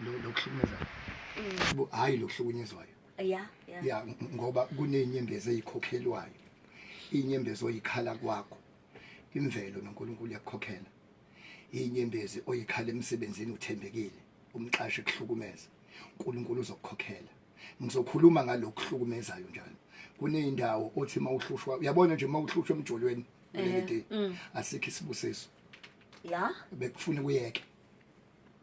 Lokuhlukumezayo, hhayi lokuhlukunyezwayo. Ya. Ya, ngoba kunezinyembezi ezikhokhelwayo, inyembezi oyikhala kwakho, imvelo noNkulunkulu yakukhokhela. Inyembezi oyikhala emsebenzini, uthembekile, umqashi kuhlukumeza, uNkulunkulu uzokukhokhela. Ngizokhuluma ngalokuhlukumezayo njalo. Kuneyindawo othi mawuhlushwa, uyabona nje, mawuhlushwa emjolweni kuleli, asikho isibusiso. Bekufuna kuyeke.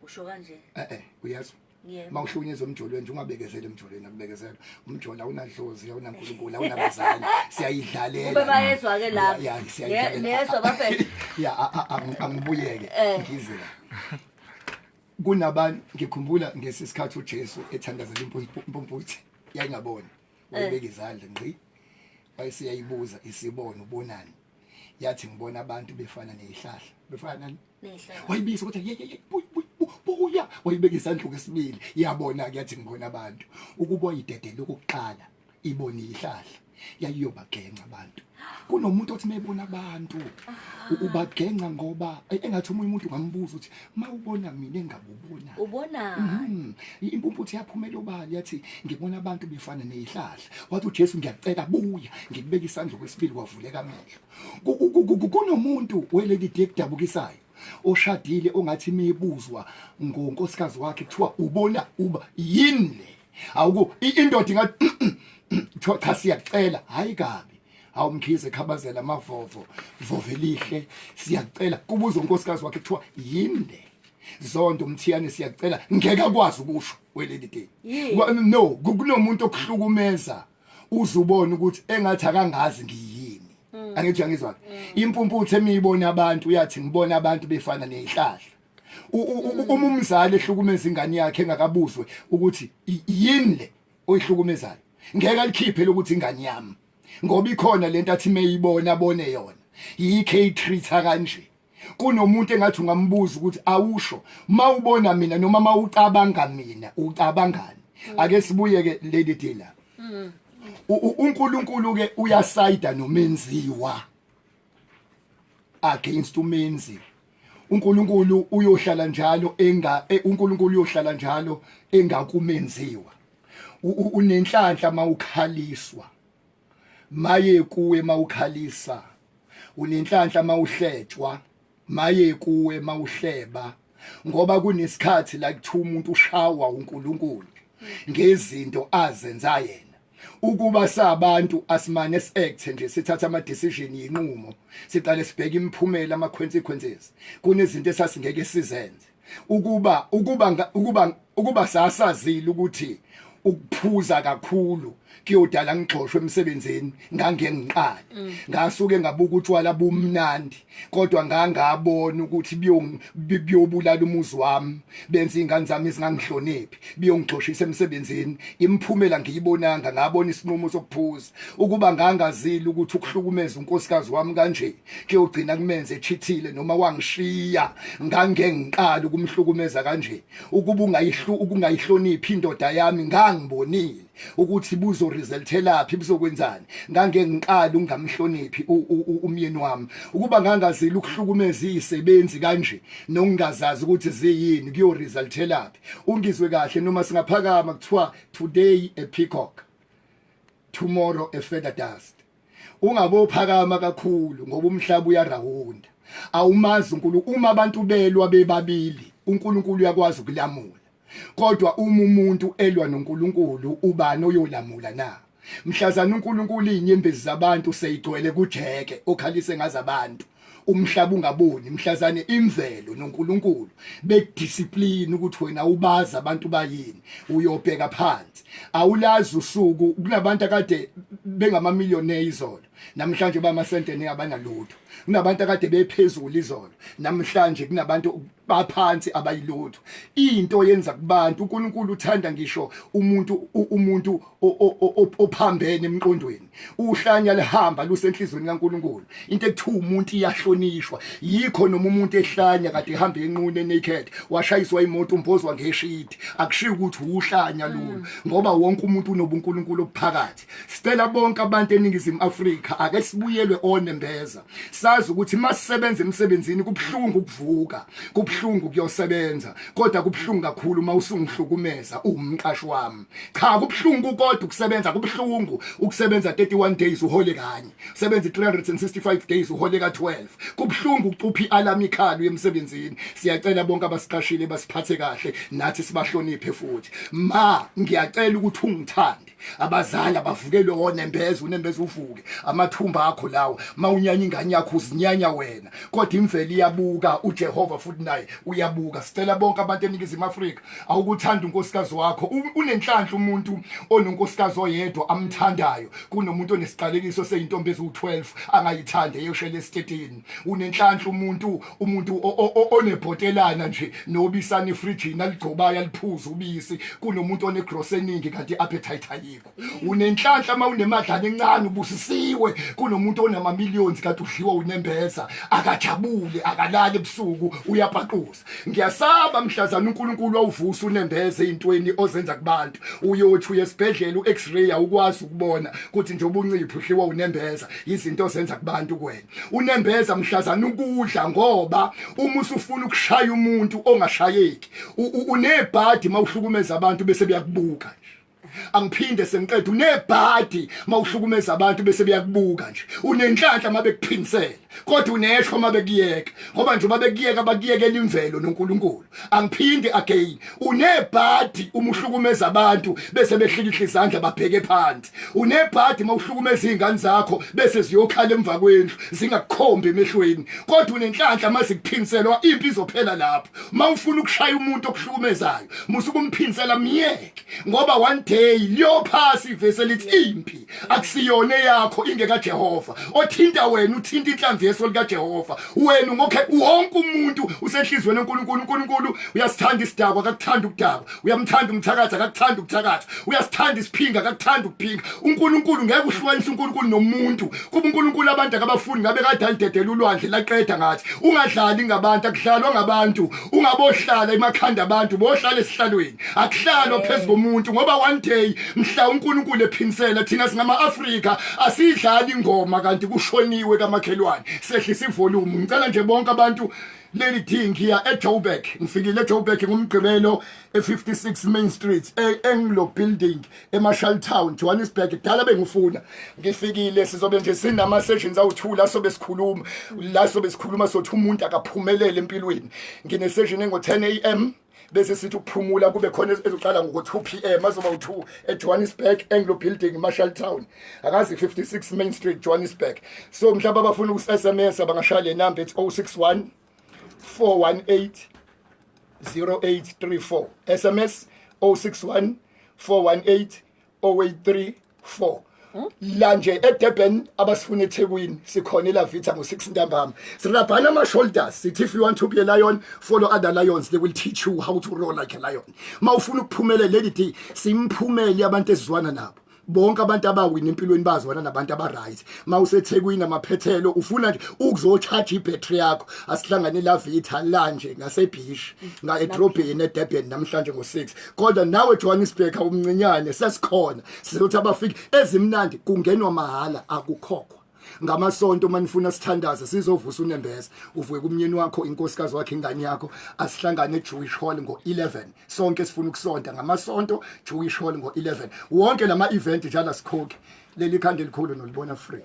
Usho kanje? Eh, uyezwa? Yebo. Mawuhlukunyezwa emjolweni nje, ungabekezeli emjolweni, akubekezelwa. Umjolo awunadlozi, awunaNkulunkulu, awunabazali, siyayidlalela. Kube bayezwa-ke lapho. Ya, siyayidlalela. Niyezwa, bafethu? Ya, angibuyeke ngize la. Kunabantu, ngikhumbula ngesisikhathi uJesu ethandazela impumputhe, yayingaboni, wayibeka izandla ngqi, wayesiyayibuza isibona, "Ubonani?" Yathi, "Ngibona abantu befana nezihlahla." Befana nani? Nehlala. Wayibiza ukuthi, "Ye ye ye, buya, buya." Wayibeka isandla kwesibili, yabona ke, yathi, "Ngibona abantu." Ukuba wayidedela okokuqala ibone ihlahla, yayiyobagenca abantu. Kunomuntu othi mebona abantu ubagenca, ngoba engathi omunye umuntu ungambuza ukuthi, "Mawubona mina, engabubona Ubona? Impumputhe yaphumela obala, yathi, "Ngibona abantu befana nezihlahla." Wathi uJesu, "Ngiyacela, buya ngikubeka isandla kwesibili." Kwavuleka amehlo. Kunomuntu welady ekudabukisayo oshadile, ongathi imibuzwa ngonkosikazi wakhe, kuthiwa, "Ubona uba yini le?" Awuku indoda ingathi kuthiwa, "Cha, siyacela, hayi kabi, awumkhize khabazela amavovo vovo elihle, siyacela." Kubuza unkosikazi wakhe, kuthiwa, "Yini le, Zondo Mthiyane, siyacela?" Ngeke akwazi ukusho welady day. Yini? No, kunomuntu okuhlukumeza uzubona ukuthi engathi akangazi ngiyini. Angithi uyangizwa? Impumputhe emiyibona abantu uyathi, "Ngibona abantu befana nezihlahla." Uma umzali ehlukumeza ingane yakhe engakabuzwe ukuthi, "Yini le oyihlukumezayo?" ngeke alikhiphe lokuthi ingane yami, ngoba ikhona lento athi meyibona abone yona, yikho eyitreat kanje. Kunomuntu engathi ungambuza ukuthi, "Awusho, mawubona mina noma mawucabanga mina, ucabangani?" Ake sibuye ke, Lady D, la. UNkulunkulu ke uyasayida nomenziwa against umenzi. uNkulunkulu uyohlala njalo enga uNkulunkulu uyohlala njalo engakumenziwa. Unenhlanhla mawukhaliswa, maye kuwe mawukhalisa. Unenhlanhla mawuhletshwa, maye kuwe mawuhleba, ngoba kunesikhathi la kuthiwa umuntu ushawa uNkulunkulu ngezinto azenza yena. Ukuba sabantu asimane siact nje, sithatha ama decision, yinqumo, siqale sibheke imiphumela, ama consequences. Kunezinto esasingeke sizenze ukuba sasazile ukuthi ukuphuza kakhulu kuyodala ngixoshwe emsebenzini, ngange ngiqale. Ngasuke ngabuka utshwala bumnandi, kodwa ngangabona ukuthi biyobulala umuzi wami, benza ingane zami zingangihloniphi, biyongixoshisa emsebenzini. Imiphumela ngiyibonanga, ngabona isinqumo sokuphuza. Ukuba ngangazile ukuthi ukuhlukumeza unkosikazi wami kanje kuyogcina kumenze echithile noma wangishiya, ngange ngiqala ukumhlukumeza kanje. Ukuba ukungayihloniphi indoda yami, ngangibonile ukuthi buzo resultelaphi, buzokwenzani, ngange ngiqala ukungamhloniphi umyeni wami. Ukuba ngangazile ukuhlukumeza izisebenzi kanje nokungazazi ukuthi ziyini, kuyo resultelaphi. Ungizwe kahle, noma singaphakama kuthiwa, "Today a peacock, tomorrow a feather dust," ungabophakama kakhulu, ngoba umhlaba uyarawunda, awumazi uNkulunkulu. Uma abantu belwa bebabili, uNkulunkulu uyakwazi ukulamula, kodwa uma umuntu elwa noNkulunkulu, ubani oyolamula na? Mhlazana uNkulunkulu izinyembezi zabantu seyigcwele kujeke okhalise ngazabantu, umhlaba ungaboni, mhlazane imvelo noNkulunkulu bekudiscipline ukuthi wena ubazi abantu bayini, uyobheka phansi, awulazi usuku. Kunabantu akade bengamamillionaire izolo, namhlanje bamasentene, abanalutho. Kunabantu akade bephezulu izolo, namhlanje kunabantu baphansi, abayilutho. Into yenza kubantu, uNkulunkulu uthanda ngisho umuntu ophambene emqondweni. Uhlanya lihamba lusenhlizweni kaNkulunkulu. Into ekuthiwa umuntu iyahlonishwa, yikho noma umuntu ehlanya kade ehamba enqune, naked, washayiswa imoto, umbozwa ngeshidi, akushiyo ukuthi uhlanya lolu, ngoba wonke umuntu unobuNkulunkulu obuphakathi. Sicela bonke abantu eNingizimu Afrika, ake sibuyelwe onembeza. Ngiyazi ukuthi masisebenza emsebenzini kubuhlungu ukuvuka, kubuhlungu kuyosebenza, kodwa kubuhlungu kakhulu uma usungihlukumeza uwumqashi wami. Cha, kubuhlungu kodwa ukusebenza, kubuhlungu ukusebenza 31 days uhole kanye, usebenza 365 days uhole ka-12. Kubuhlungu ukucupha i-alarm ikhala uye emsebenzini. Siyacela bonke abasiqashile basiphathe kahle, nathi sibahloniphe futhi. Ma, ngiyacela ukuthi ungithande. Abazali abavukelwe onembeza, unembeza uvuke amathumba akho lawo. Mawunyanya ingane yakho uzinyanya wena, kodwa imvelo iyabuka, uJehova futhi naye uyabuka. Sicela bonke abantu eNingizimu Afrika, awukuthanda unkosikazi wakho. Unenhlanhla umuntu ononkosikazi oyedwa amthandayo kunomuntu onesiqalekiso seyintombi eziwu-12 angayithanda eyoshela esitetini. Unenhlanhla umuntu onebhotelana nje nobisana efrijini aligcobayo aliphuza ubisi kunomuntu onegross eningi kanti i-appetite ayikho. Unenhlanhla uma unemadlana encane, ubusisiwe, kunomuntu onama-millions kanti udliwa unembeza, akajabule, akalali ebusuku, uyapaquza. Ngiyasaba mhlazana uNkulunkulu awuvusa unembeza ey'ntweni ozenza kubantu, uyothi uye esibhedlela u-x-ray awukwazi ukubona ukuthi njengoba uncipha udliwa unembeza, izinto ozenza kubantu kuwena. Unembeza mhlazana ukudla, ngoba uma usufuna ukushaya umuntu ongashayeki, unebhadi mawuhlukumeza abantu bese beyakubuka nje. Angiphinde sengiqeda, unebhadi mawuhlukumeza abantu bese beyakubuka nje. Unenhlanhla mabekuphinisela, kodwa uneshwa mabekuyeka, ngoba nje babekuyeka bakuyekela imvelo noNkulunkulu. Angiphinde again, unebhadi uma uhlukumeza abantu bese behlikihla izandla babheke phansi. Unebhadi mawuhlukumeza izingane zakho bese ziyokhala emva kwendlu zingakukhombi emehlweni, kodwa unenhlanhla mazikuphinselwa, impi izophela lapho. Mawufuna ukushaya umuntu okuhlukumezayo, musukumphinsela, myeke, ngoba one day liyophasa ivesi elithi impi akusiyona eyakho, ingekaJehova. Othinta wena uthinta inhlamvu yeso likaJehova. Wena ngokhe wonke umuntu usenhlizweni eNkulunkulu. uNkulunkulu uyasithanda isidakwa, akakuthanda ukudakwa. Uyamthanda umthakathi, akakuthanda ukuthakatha. Uyasithanda isiphinga, akakuthanda ukuphinga. uNkulunkulu ngeke uhlukanise uNkulunkulu nomuntu. Kuba uNkulunkulu abantu akabafuni, ngabe kade alidedela ulwandle laqeda ngathi. Ungadlali ngabantu, akudlalwa ngabantu. Ungabohlala emakhanda abantu, bohlala esihlalweni. Akuhlalwa phezu komuntu, ngoba one day mhla uNkulunkulu ephinisela. Thina singama-Afrika asidlali ingoma kanti kushoniwe kamakhelwane, sehlisa ivolume. Ngicela nje bonke abantu, Lady D, ngiya eJoburg, ngifikile eJoburg ngomgqibelo e56 Main Street, e-Anglo Building, eMarshall Town, Johannesburg. Kudala bengifuna, ngifikile. Sizobe nje sinama sessions awu2 la sobe sikhuluma, la sobe sikhuluma sothi umuntu akaphumelele empilweni. Ngine session engo 10 am, bese sithi ukuphumula, kube khona ezoqala ngo-2 pm, azoba u-2 eJohannesburg, Anglo Building, Marshall Town, akazi 56 Main Street, Johannesburg. So mhlawumbe abafuna uku-SMS bangashaya le number, it's 061 418 0834. SMS 061 418 0834. La nje eDurban, abasifuna eThekwini sikhona eLavita ngo6 ntambama. Sirabhana ama shoulders, sithi if you want to be a lion, follow other lions, they will teach you how to roar like a lion. Mawufuna ukuphumelela, Lady D, simphumele abantu esizwana nabo. Bonke abantu abawina empilweni bazwana nabantu aba-right. MawuseThekwini amaphethelo, ufuna nje ukuzocharge ibhattery yakho, asihlangane eLavita la nje ngasebeach nga edrobheni eDurban namhlanje ngo6. Kodwa nawe Johannesburg awumncinyane, sesikhona. Sizothi abafiki ezimnandi, kungenwa mahala, akukhokhwa. Ngamasonto manifuna sithandaze sizovusa unembeza, uvuke kumnyeni wakho, inkosikazi wakhe, ingane yakho, asihlangane eJewish Hall ngo11. Sonke sifuna ukusonta ngamasonto, Jewish Hall ngo11. Wonke lama event njalo asikhokhi. Leli khanda elikhulu nolibona free.